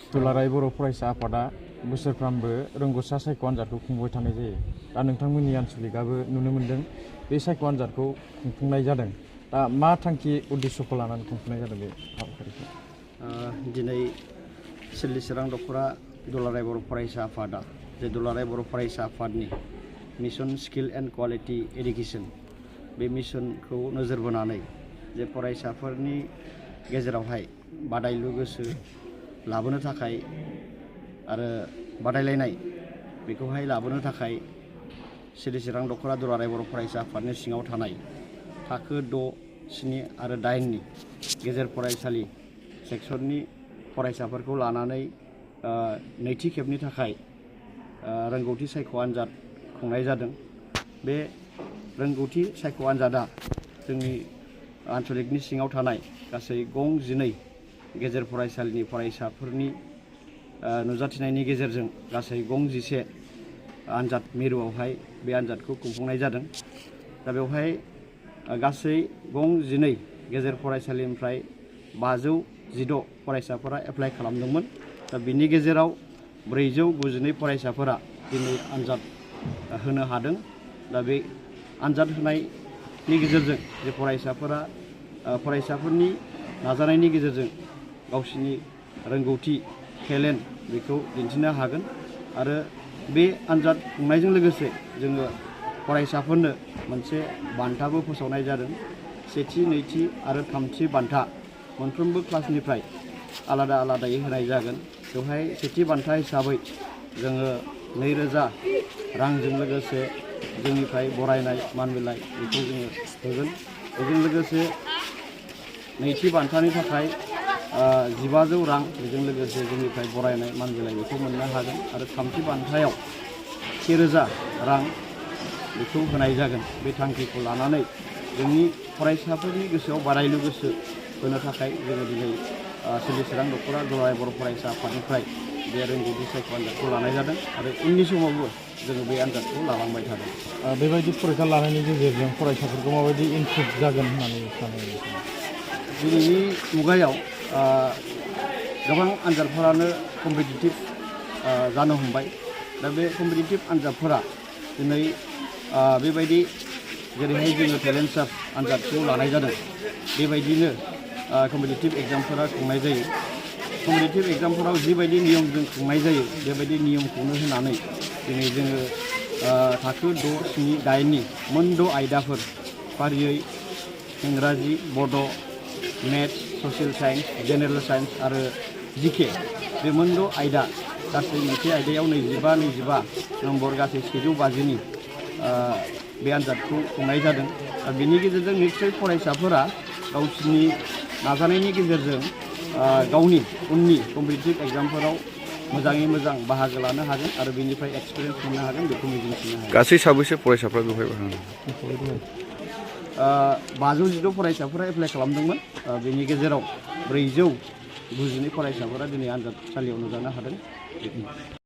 दुलाराय बर' फरायसा आफादा बोसोरफ्रामबो रोंग'सा सायख' आनजादखौ खुंबाय थानाय जायो। दा नोंथांमोननि आनसलिकआबो नुनो मोन्दों बे सायख' आनजादखौ खुंफुंनाय जादों। दा मा थांखि उद्देश्यखौ लानानै खुंफुंनाय जादों बे हाबाफारिखौ? दिनै सिडली चिरां दख'रा दुलाराय बर' फरायसा आफादा जे दुलाराय बर' फरायसा आफादनि mission skill and quality education बे मिशनखौ नोजोर बोनानै जे फरायसाफोरनि गेजेरावहाय बादायलु गोसो लाबोनो थाखाय आरो बादायलायनाय बेखौहाय लाबोनो थाखाय सिडली चिरां दख'रा दुलाराय बर' फरायसा आफादनि सिङाव थानाय थाखो 6, 7 आरो 8नि गेजेर फरायसालि सेक्सननि फरायसाफोरखौ लानानै नैथि खेबनि थाखाय रोंगौथि सायख' आनजाद खुंनाय जादों। बे रोंगौथि सायख' आनजादा जोंनि आन्चलिकनि सिङाव थानाय गासै गं 12 गेजेर फरायसालिनि फरायसाफोरनि नुजाथिनायनि गेजेरजों गासै गं 11 आनजाद मिरुआवहाय बे आनजादखौ खुंफुंनाय जादों। दा बेवहाय गासै गं 12 गेजेर फरायसालिनिफ्राय 516 फरायसाफोरा एप्लाइ खालामदोंमोन। दा बिनि गेजेराव 492 फरायसाफोरा दिनै आनजाद होनो हादों। दा बे आनजाद होनायनि गेजेरजों जे फरायसाफोरनि नाजानायनि गेजेरजों गावसिनि रोंगौथि टेलेन्ट बेखौ दिन्थिनो हागोन। आरो बे आनजाद खुंनायजों लोगोसे जोङो फरायसाफोरनो मोनसे बान्थाबो फोसावनाय जादों। सेथि, नैथि आरो थामथि बान्था मोनफ्रोमबो क्लासनिफ्राय आलादा आलादायै होनाय जागोन। बेवहाय सेथि बान्था हिसाबै जोङो 2000 रांजों लोगोसे जोंनिफ्राय बरायनाय मान बिलाइ बेखौ जोङो होगोन। बेजों लोगोसे नैथि बान्थानि थाखाय 1500 रां बेजों लोगोसे जोंनिफ्राय बरायनाय मान बिलाइ बेखौ मोननो हागोन। आरो थामथि बान्थायाव 3000 रां बेखौ होनाय जागोन। बे थांखिखौ लानानै जोंनि फरायसाफोरनि गोसोआव बादायलु गोसो होनो थाखाय जोङो दिनै सिडली चिरां दख'रा दुलाराय बर' फरायसा आफादनिफ्राय बे रोंगौथि सायख' आनजादखौ लानाय जादों आरो उननि समावबो जोङो बे आनजादखौ लालांबाय थागोन। बेबायदि फरिखा लानायनि गेजेरजों फरायसाफोरखौ माबायदि इनपुट जागोन होननानै सानो? दिनैनि मुगायाव गोबां आनजादफोरानो कम्पिटिटिभ जानो हमबाय। दा बे कम्पिटिटिभ आनजादफोरा दिनै बेबायदि जेरैहाय जोङो टेलेन्ट सार्च आनजादखौ लानाय जादों बेबायदिनो कम्पिटिटिभ एग्जामफोरा खुंनाय जायो। कम्पिटिटिभ एग्जामफोराव जिबायदि नियमजों खुंनाय जायो बेबायदि नियमखौनो होनानै दिनै जोङो थाखो 6, 7, 8नि मोन6 आयदाफोर फारियै इंराजि, बड', maths, social science, general science आरो जिके बे मोन6 आयदा गासै मोनसे आयदायाव 25 नम्बर गासै 750नि बे आनजादखौ खुंनाय जादों। बेनि गेजेरजों निश्चय फरायसाफोरा गावसिनि नाजानायनि गेजेरजों गावनि उननि कम्पिटिटिभ एग्जामफोराव मोजाङै मोजां बाहागो लानो हागोन आरो बेनिफ्राय एक्सपिरियेन्स मोननो हागोन बेखौ मिजिंथिनो हायो। गासै साबैसे फरायसाफ्रा बेवहाय 516 फरायसाफोरा एप्लाइ खालामदोंमोन। बेनि गेजेराव 492 फरायसाफोरा दिनै आनजादसालियाव नुजानो हादों।